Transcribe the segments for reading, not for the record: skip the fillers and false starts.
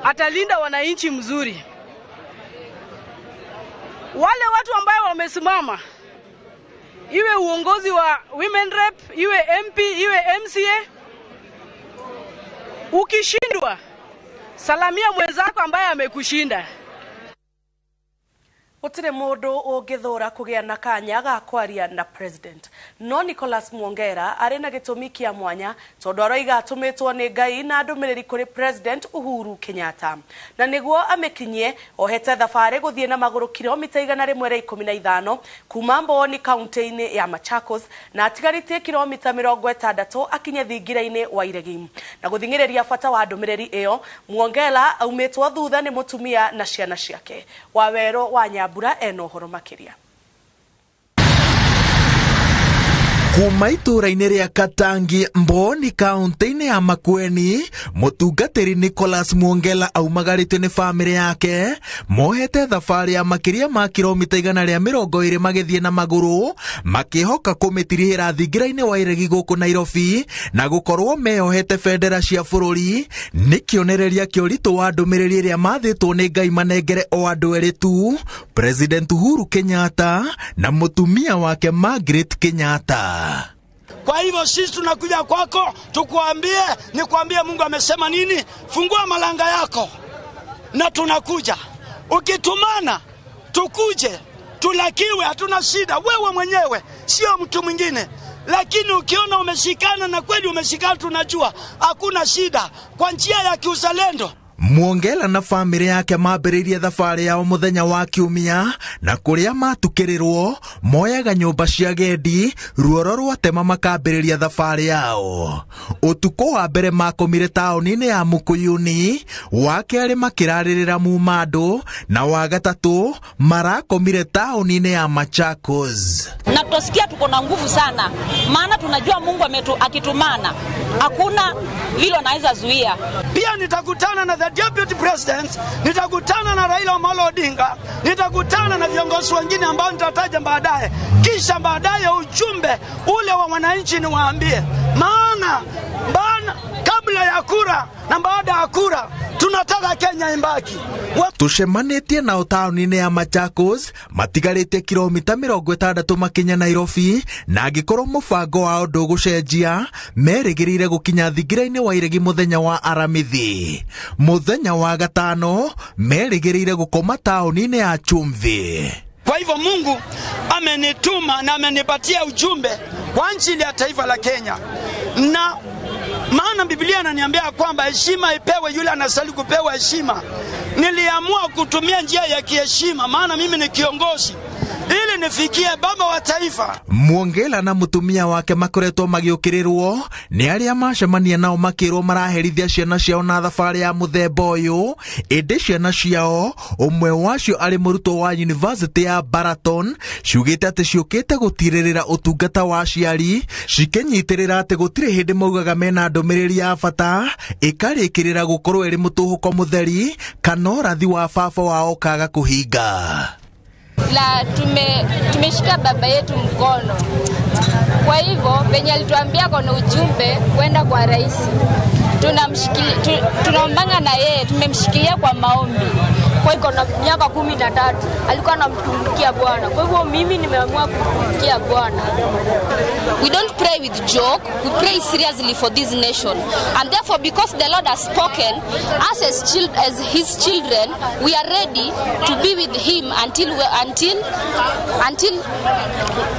atalinda wananchi mzuri. Wale watu ambao wamesimama, iwe uongozi wa women rep, iwe MP, iwe MCA, ukishindwa salamia mwenzako ambaye amekushinda. Gutire mundu ungithura kugia na kanya ga kwaria na president. No Nicholas Mwongera ari na gitumi kia mwanya tondu aroiga atumitwo ni Ngai na ndumiriri kuri President Uhuru Kenyatta. Na niguo amekinyie ohete thabari guthie na maguru kilomita 115 kuma Mboni kaunti-ini ya Machakos na atigaritie kilomita 60 akinye thingira-ini wa Iregi. Na guthingiriria bata wa ndumiriri iyo, Mwongera aumitwo thutha ni mutumia na ciana ciake. Wawero wa Nyambura eno horo makiria. Kuma itũũra-inĩ rĩa Katangi, Mboni kaunti-inĩ ya Makueni, mũtungatĩri Nicholas Mwongela aumagarĩtio nĩ bamĩrĩ yake mohete thabarĩ ya makĩria ma kilomita 120 magĩthiĩ na magũrũ makĩhoka kũmĩtirihĩra thingira-inĩ wa Iregi gũkũ Nairobi, na gũkorwo meyohete bendera cia bũrũri nĩ kĩonereria kĩa ũritũ wa ndũmĩrĩri ĩrĩa mathĩtwo nĩ Ngai manengere o andũ erĩ tu, President Uhuru Kenyatta na mũtumia wake Margaret Kenyatta. Kwa hivyo sisi tunakuja kwako tukuambie, nikuambie Mungu amesema nini. Fungua malanga yako na tunakuja. Ukitumana tukuje, tulakiwe, hatuna shida. Wewe mwenyewe, sio mtu mwingine. Lakini ukiona umeshikana na kweli umeshikana, tunajua hakuna shida, kwa njia ya kiuzalendo. Mwongela na bamĩrĩ yake mambĩrĩirie thabarĩ yao mũthenya wa kiumia, na kũrĩa matukĩrĩrwo moyaga nyũmba cia gendi ruoro rwatema makambĩrĩria thabarĩ yao. Ũtukũ wa mbere makomire taũni-inĩ ya Mukuyuni, wa kerĩ makĩrarĩrĩra Mumandũ, na wa gatatũ marakomire taũni-inĩ ya Machakos. Na tutasikia tuko na nguvu sana, maana tunajua Mungu akitumana hakuna vile anaweza zuia. Pia nitakutana na the Deputy President, nitakutana na Raila Amolo Odinga, nitakutana na viongozi wengine ambao nitataja baadaye. Kisha baadaye ujumbe ule wa wananchi niwaambie, maana kabla ya kura na baada ya kura tunataka Kenya imbaki. Tucemanĩtie nao taũni-inĩ ya Machakos matigarĩtie kilomita 60 makinya Nairobi, na angĩkorwo mũbango wao ndũgũcenjia merĩgĩrĩire gũkinya thingira-inĩ wa Iregi mũthenya wa Aramithi. Mũthenya wa gatano merĩgĩrĩire gũkoma taũni-inĩ ya Chumvi. Kwa hivyo Mungu amenituma na amenipatia ujumbe kwa ajili ya taifa la Kenya. Na maana Biblia inaniambia kwamba heshima ipewe yule anastahili kupewa heshima. Niliamua kutumia njia ya kiheshima, maana mimi ni kiongozi, ili nifikie baba wa taifa. Mwongela na mutumia wake makoretwo magiukirirwo ni aria macemania nao makirwo maraherithia ciana ciao na thabarĩ ya muthemba ũyũ, ĩndĩ ciana ciao ũmwe wacio arĩ mũrutwo wa University ya Baraton ciugĩte atĩ ciũkĩte gũtirĩrĩra ũtungata wa aciari, cikĩnyitĩrĩra atĩ gũtirĩ hĩndĩ maugaga mena ndũmĩrĩri ya bata ĩkarĩkĩrĩra gũkorwo ĩrĩ mũtũhũko mũtheri kana ũrathi wa baba wao kaga kũhinga. La tumeshika baba yetu mkono. Kwa hivyo venye alituambia kuna ujumbe kwenda kwa rais, tunaombanga na yeye, tumemshikilia kwa maombi. Kwa hivyo na miaka 13 alikuwa anamtumikia Bwana. Kwa hivyo mimi nimeamua kumtumikia Bwana. We don't pray with joke, we pray seriously for this nation. And therefore, because the Lord has spoken, us as his children, we are ready to be with him until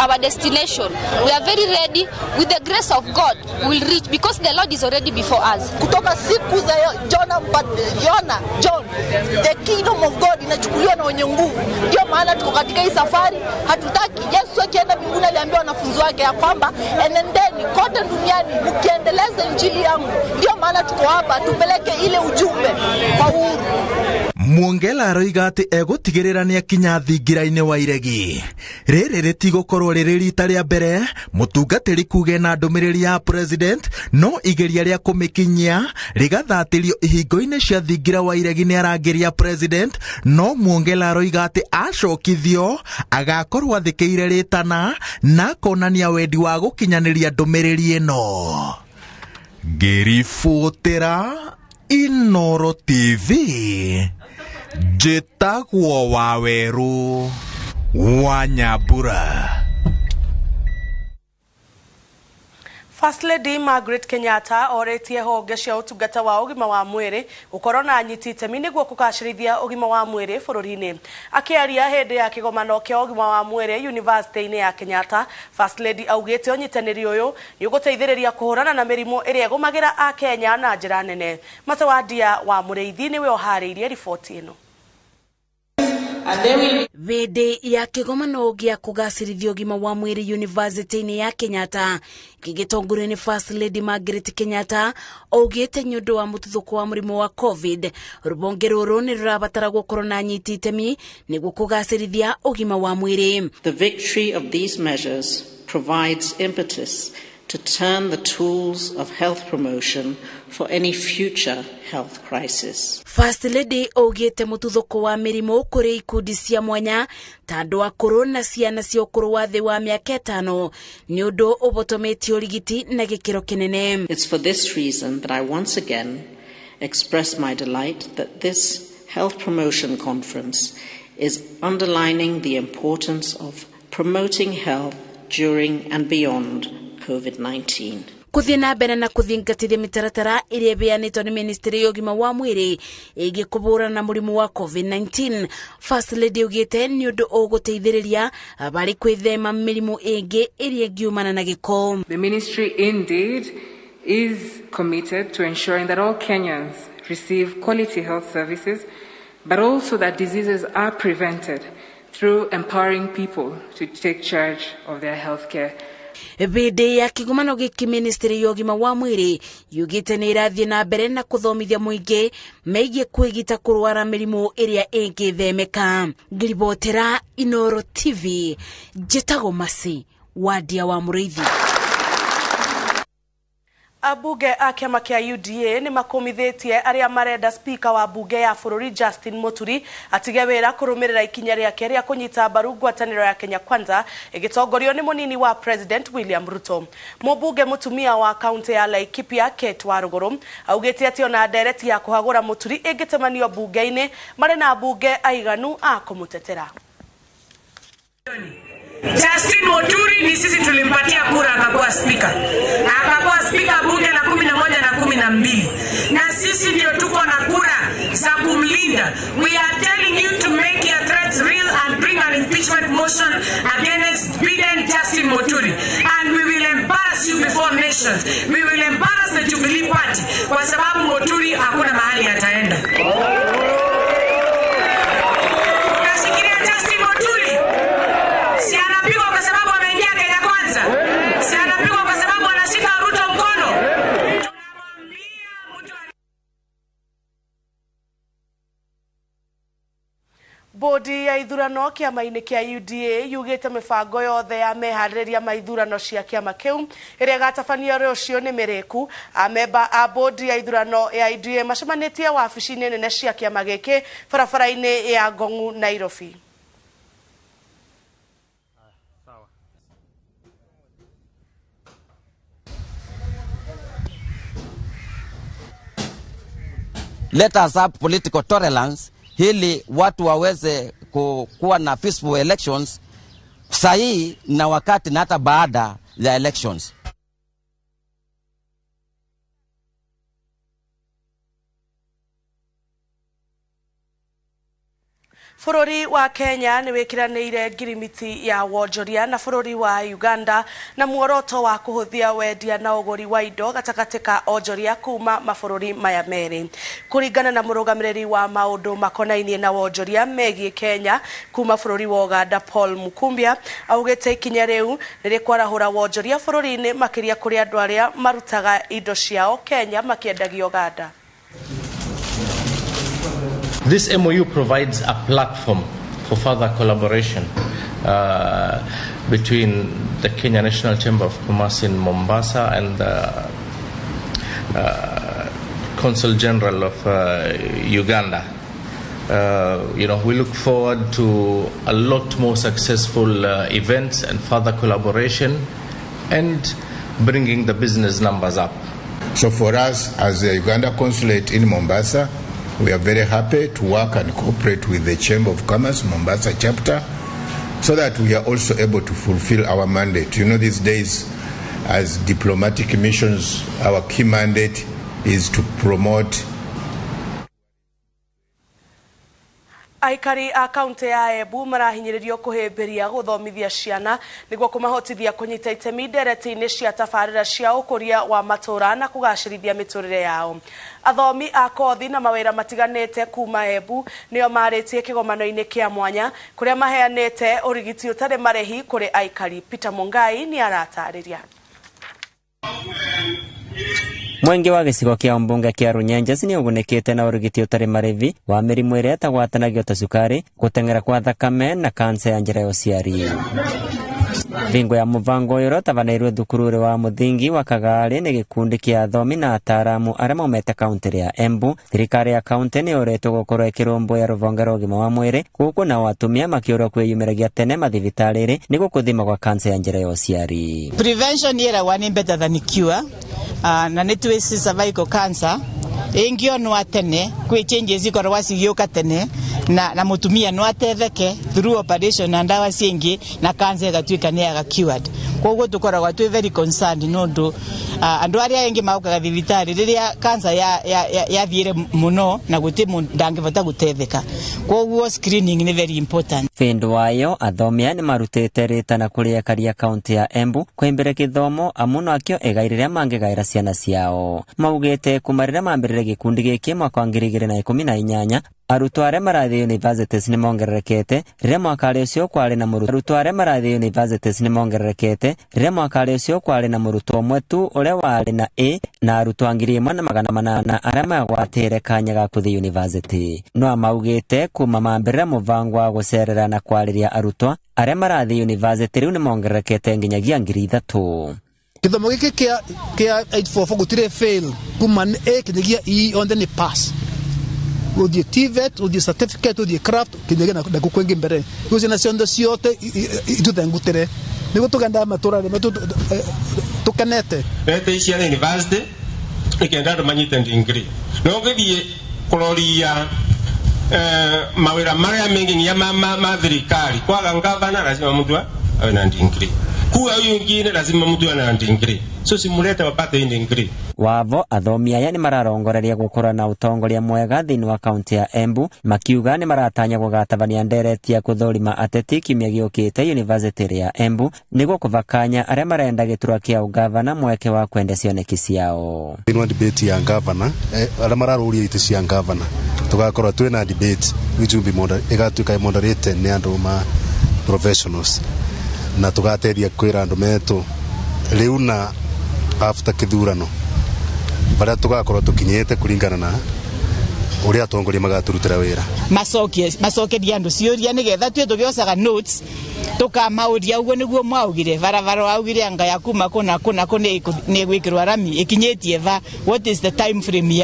our destination. We are very ready. With the grace of God, we will reach, because the Lord is already before us. Kutoka siku za Jona, John, the kingdom of God inachukuliwa na wenye nguvu. Ndio maana tuko katika hii safari. Hatutaki Yesu akienda mbinguni aliambia wanafunzi wake ya kwamba enendeni kote duniani mkiendeleza injili yangu. Ndio maana tuko hapa, tupeleke ile ujumbe kwa uhuru. Mwongela aroiga atĩ egũtigĩrĩra nĩakinya thingira-inĩ wa Iregi. Rĩrĩ rĩtigũkorwo rĩrĩ rita rĩa mbere mũtungatĩri kuge na ndũmĩrĩri ya president, no igeria rĩa kũmĩkinyia rĩgathatĩrio ihingo-inĩ cia thingira wa Iregi nĩ arangĩria president, no Mwongela aroiga atĩ acokithio agakorwo athĩkĩire rĩtana na akonania wendi wa gũkinyanĩria ndũmĩrĩri ĩno. Ngĩribũtĩra Inoro TV, njĩtagwo Wawerũ wa Nyambura. First Lady Margaret Kenyatta oretie honge cia ũtungata wa ũgima wa mwĩrĩ gũkorwo na anyiti itemi nĩguo kũgacĩrithia ũgima wa mwĩrĩ bũrũri-inĩ. Akĩaria hĩndĩ ya kĩgomano kĩa ũgima wa mwĩrĩ University-inĩ ya Kenyatta, First Lady augĩte ũnyitanĩri ũyũ nĩ ũgũteithĩrĩria kũhũrana na mĩrimũ ĩrĩa ĩgũmagĩra Akenya na njĩra nene. Matewandia wa Mũrĩithi nĩwe ũharĩirie riboti ĩno. Hĩndĩ ya kĩgomano gĩa kũgacĩrithia ũgima wa mwĩrĩ University-inĩ ya Kenyatta gĩgĩtongorio nĩ First Lady Margaret Kenyatta, augĩte nĩ ũndũ wa mũtuthũko wa mũrimũ wa COVID, rũhonge rũrũ nĩ rũrabatara gũkorwo na anyiti itemi nĩguo kũgacĩrithia ũgima wa mwĩrĩ. The victory of these measures provides impetus to turn the tools of health promotion for any future health crisis. First Lady augĩte mũtuthũko wa mĩrimũ kũrĩ ikundi cia mwanya ta andũ akũrũ na ciana cia ũkũrũ wa thĩ wa mĩaka 5 nĩ ũndũ ũbotometie ũrigiti na gĩkĩro kĩnene. It's for this reason that I once again express my delight that this health promotion conference is underlining the importance of promoting health during and beyond COVID-19. Kũthiĩ na mbere na kũthingatithia mĩtaratara ĩrĩa ĩheanĩtwo nĩ ministry ya ũgima wa mwĩrĩ ĩgiĩ kũhũrana na mũrimũ wa COVID-19, First Lady augĩte nĩ ũndũ ũgũteithĩrĩria harĩ gwĩthema mĩrimũ ĩngĩ ĩrĩa ĩngiumana na gĩko. The ministry indeed is committed to ensuring that all Kenyans receive quality health services, but also that diseases are prevented through empowering people to take charge of their healthcare. Hĩndĩ ya kĩgomano gĩkĩ, ministry ya ũgima wa mwĩrĩ yugĩte nĩ ĩrathiĩ na mbere na kũthomithia mũingĩ megiĩ kwĩgita kũrwara mĩrimũ ĩrĩa ĩngĩthemeka. Ngĩribotera Inoro TV, njĩtagwo Masi Wandia wa Mũrĩithi. Ambunge a kĩama kĩa UDA nĩ makũmithĩtie arĩa marenda speaker wa bunge ya bũrũri Justin Muturi atige wĩra kũrũmĩrĩra ikinya rĩake rĩa kũnyita mbaru ngwatanĩro ya Kenya Kwanza ĩgĩtongorio nĩ mũnini wa President William Ruto. Mũmbunge mũtumia wa kaunti ya Laikipia Kate Warũgũrũ augĩte atĩ ona ndereti ya kũhagũra Muturi ĩngĩtemanio bunge-inĩ marĩ na ambunge aiganu a kũmũtetera. Justin Muturi ni sisi tulimpatia kura akakuwa speaker. Akakuwa speaker bunge la 11 na 12. Na sisi ndio tuko na kura za kumlinda. We are telling you to make your threats real and bring an impeachment motion against Biden Justin Muturi. And we will embarrass you before nations. We will embarrass the Jubilee Party kwa sababu Muturi hakuna mahali ataenda. Nashikilia Justin Muturi. Si anapigwa kwa sababu ameingia Kenya Kwanza. Si anapigwa kwa sababu anashika Ruto mkono. Tunamwambia mtu. Bodi ya ithurano kĩama-inĩ kĩa UDA yugĩte mĩbango yothe ya meharĩrĩria ma ithurano cia kĩama kĩu ĩrĩa ĩgatabanio rũciũ nĩ mĩrĩku. Amemba a bodi ya ithurano ya UDA macemanĩtie wabici-inĩ nene cia kĩama gĩkĩ barabara-inĩ ya Ngong'u, Nairobi. Let us have political tolerance ili watu waweze kuwa na peaceful elections sahihi na wakati na hata baada ya elections. Bũrũri wa Kenya nĩ wĩkĩranĩire ngirimiti ya wonjoria na bũrũri wa Uganda na muoroto wa kũhũthia wendia na ũgũri wa indo gatagatĩ ka onjoria kuma mabũrũri maya merĩ. Kũringana na mũrũgamĩrĩri wa maũndũ makonainie na wonjoria megiĩ Kenya kuma bũrũri wa Uganda Paul Mukumbia augĩte ikinya rĩu nĩ rĩkwarahũra wonjoria bũrũri-inĩ makĩria kũrĩ andũ arĩa marutaga indo ciao Kenya makĩendagia Uganda. This MOU provides a platform for further collaboration between the Kenya National Chamber of Commerce in Mombasa and the Consul General of Uganda. We look forward to a lot more successful events and further collaboration and bringing the business numbers up. So for us as the Uganda Consulate in Mombasa, we are very happy to work and cooperate with the Chamber of Commerce Mombasa chapter so that we are also able to fulfill our mandate. You know, these days as diplomatic missions, our key mandate is to promote. Aikari a kaunti ya Embu marahinyĩrĩrio kũhĩmbĩria gũthomithia ciana nĩguo kũmahotithia kũnyita itemi ndereti-inĩ cia tabarĩra cia ũkũria wa matũra na kũgacĩrithia mĩtũrĩre yao. Athomi a kothi na mawĩra matiganĩte kuma Embu nĩo marĩtie kĩgomano-inĩ kĩa mwanya kũrĩa maheanĩte ũrigiti ũtarĩ marĩhi kũrĩ aikari. Peter Mungai nĩ aratarĩria. Mwengi wa gĩcigo kĩa mbunge kĩa Runyenjes nĩ ũgunĩkĩte na ũrigiti ũtarĩ marĩhi wa mĩrimũ ĩrĩa ĩtagwatanagio ta cukari, gũteng'era kwa thakame na kansa ya njĩra ya ũciari. Thingo ya mũbango ũyũ ũrĩa thukuru wa mũthingi wa Kagari nĩ gĩkundi kĩa athomi na ataaramu arĩa maumĩte kaunti ya Embu. Thirikari ya kaunti nĩ yũrĩtwo gũkorwo ĩkĩrũmbũiya rũhonge rwa ũgima wa mwĩrĩ gũkũ nao atumia makĩũrwo kwĩyumĩragia tene mathibitarĩ-inĩ nĩguo kũthima gwa kansa ya njĩra ya ũciari. Prevention ĩragwa nĩ better than cure. Na nĩ twĩci cervical cancer ĩngĩonwa tene kwĩ changes ikoragwa cigĩũka tene na mũtumia no atetheke through operation na ndawa ciĩngĩ na cancer ĩgatuĩka nĩ yaga cured. Koguo tũkoragwa twĩ very concerned nĩ andũ arĩa aingĩ maũkaga thibitarĩ rĩrĩa cancer yathiĩre mũno na gũtirĩ mũndũ ndangĩhota gũtetheka. Koguo screening nĩ very important. Bĩndũ wayo athomi aya nĩmarutĩte rĩtana kũrĩ aikari a kaunti ya Embu kũhĩmbĩria gĩthomo amu nakĩo igai rĩrĩa mangĩgaĩra ciana ciao. Maugĩte kuma rĩrĩa mambĩrĩria gĩkundi gĩkĩ mwaka wa 2018 arutwo arĩa marathiĩ universities nĩ mongererekete rĩrĩa mwaka ũcio kwarĩ na mũrutwo arutwo arĩa marathiĩ universities nĩ mongererekete rĩrĩa mwaka ũcio kwarĩ na mũrutwo ũmwe tu ũrĩa warĩ na A na arutwo 1800 arĩa magwatĩre kanya ga kũthiĩ university. No maugĩte kuma mambĩrĩria mũbango wa gũcerera na kwarĩria arutwo arĩa marathiĩ university rĩu nĩ mongererekete nginyagia 3000. Gĩthomo gĩkĩ kĩa 844 gũtirĩ fail kuma A kinyagia E on the pass. Uthie TVET, uthie certificate, uthie craft, kinyagia na kwingi mbere. Icio ciana ciothe ciothe ituthengutere. Niguo tugenda matura tukenete. Rete ici ciana university ikenda andu manyite degree. No ngithie kuroria mawira maria mengi nginya ma thirikari kwaga ngavana lazima mtu awe na degree. Kuwa huyu mwingine lazima mtu awe na degree. So simulete wapate degree. Wavo athomi aya nĩ mararongoreria gũkorwo na ũtongoria mwega thĩinĩ wa kaunti ya Embu makiuga nĩ maratanya gũgatabania ndereti ya kũthũrima ateti kiumia gĩũkĩte University ya Embu nĩguo kũbakanya arĩa marenda gĩturwa kĩa ũgavana mweke wa kwenda cioneki ciao. Thĩinĩ wa debate ya ngavana arĩa mararũria itĩ cia ngavana tũgakorwo twĩna debate which will be ĩgatuĩka moderated nĩ andũ ma professionals na tũgateithia kwĩra andũ metũ rĩu na after kĩthurano baria tugakorwo tukinyite kuringana na uria atongoria magaturutira wira macokeria andu ciuria nigetha tue tugiocaga notes tukamauria uguo niguo mwaugire barabara waugire anga ya kuma kuna kuna kuna ni gwikirwa rami ikinyitie va what is the time frame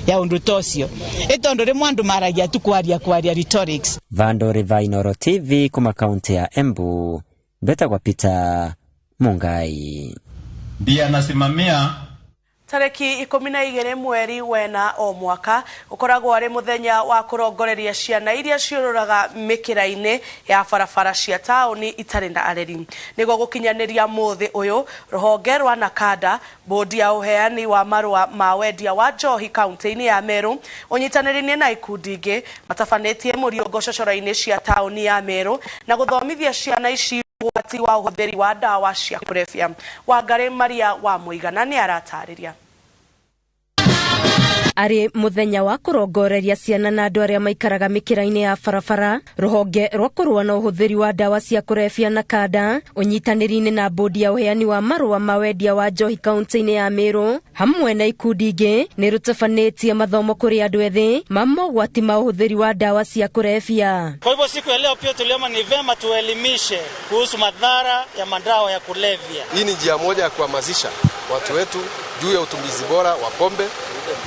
ya undu tocio itondu rimwe andu maragia tu kwaria rhetorics. Vandori Vainoro TV kuma kaunti ya Embu, Mbeta Peter Mungai ndiye anasimamia. Tariki 12 mweri wena o mwaka ukoragwo ari muthenya wa kurongoreria ciana iria ciururaga mikira-ini ya barabara cia tauni itari na areri. Niguo gukinyaniria muthi uyu ruhonge rwa Nakada, bodi ya uheani wa marua ma wendia wa njohi kaunti-ini ya Meru unyitanĩire na ikundi ingĩ matabanĩtie mũriũngo cocoro-inĩ cia tauni ya Meru na guthomithia ciana ici ũgwati wa ũhũthĩri wa ndawa cia kũrebia. Wangari Maria wa Mũigana nĩ aratarĩria. Arĩ mũthenya wa kũrongoreria ciana na andũ arĩa maikaraga mĩkĩra-inĩ ya barabara, rũhonge rwa kũrũa na ũhũthĩri wa ndawa cia kũrebia Nakada ũnyitanĩri-inĩ na bodi ya ũheani wa marũa ma wendia wa njohi kaunti-inĩ ya Meru hamwe na ikundi ingĩ nĩ rũtabanĩtie mathomo kũrĩ andũ ethĩ ma mogwati ma ũhũthĩri wa ndawa cia kũrebia. Kwa hivyo siku ya leo pia tuliona ni vema tuelimishe kuhusu madhara ya madawa ya kulevya. Hii ni njia moja ya kuhamasisha watu wetu juu ya utumizi bora wa pombe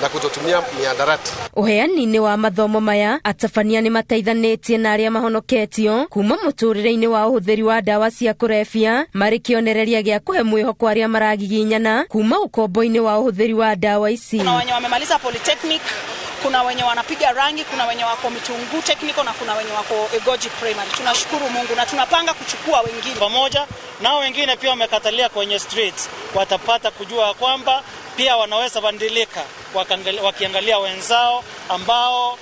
na kutotumia mihadarati. Ũheani-inĩ wa mathomo maya atabania nĩ mateithanĩtie na arĩa mahonoketio kuma mũtũrĩre-inĩ wa ũhũthĩri wa ndawa cia kũrebia marĩ kĩonereria gĩa kũhe mwĩhoko arĩa maragiginyana kuma ũkombo-inĩ wa ũhũthĩri wa ndawa ici. Kuna wenye wamemaliza polytechnic, kuna wenye wanapiga rangi, kuna wenye wako Mitungu technical na kuna wenye wako Egoji primary. Tunashukuru Mungu na tunapanga kuchukua wengine pamoja nao. Wengine pia wamekatalia kwenye streets, watapata kujua kwamba pia wanaweza badilika wakiangalia wenzao ambao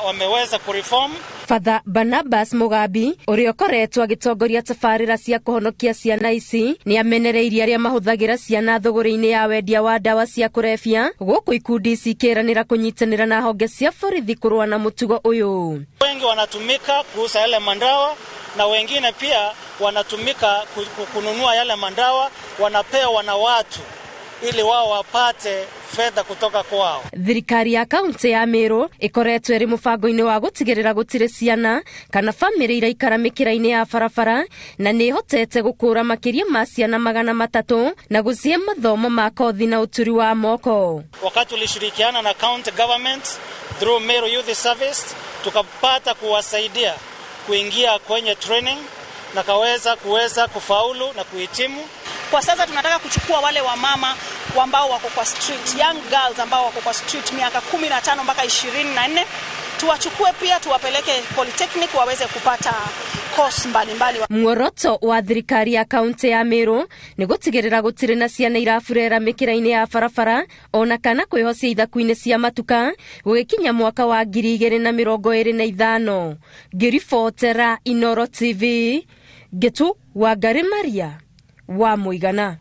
wameweza kureform. Father Barnabas Mugambi ũrĩa ũkoretwo agĩtongoria tabarĩra cia kũhonokia ciana ici nĩ amenereirie arĩa mahũthagĩra ciana thũgũrĩ-inĩ ya wendia wa ndawa cia kũrebia gũkũ ikundi ici ikĩranĩra kũnyitanĩra na honge cia borithi kũrũa na mũtugo ũyũ. Wengi wanatumika kuuza yale mandawa na wengine pia wanatumika kununua yale mandawa, wanapewa na watu ili wao wapate fedha kutoka kwao. Thirikari ya kaunti ya Meru ikoretwo ĩrĩ mũbango-inĩ wa gũtigĩrĩra gũtirĩ ciana kana bamĩrĩ iraikara mĩkĩra-inĩ ya barabara na nĩ ĩhotete gũkũra makĩria ma ciana 300 na gũcihe mathomo ma kothi na ũturi wa moko. Wakati tulishirikiana na county government through Meru Youth Service tukapata kuwasaidia kuingia kwenye training na kaweza kuweza kufaulu na kuhitimu. Kwa sasa tunataka kuchukua wale wamama ambao wako kwa street, young girls ambao wako kwa street miaka 15 mpaka 24, tuwachukue pia tuwapeleke polytechnic waweze kupata course mbalimbali. Muoroto wa thirikari ya kaunti ya Meru ni gũtigĩrĩra gũtirĩ na ciana iraburera mĩkĩra-inĩ ya barabara ona kana kwĩhocia ithaku-inĩ cia matuka gũgĩkinya mwaka wa 2025. Ngĩribotera Inoro TV, Ngetu Wangari Maria wa Mũigana.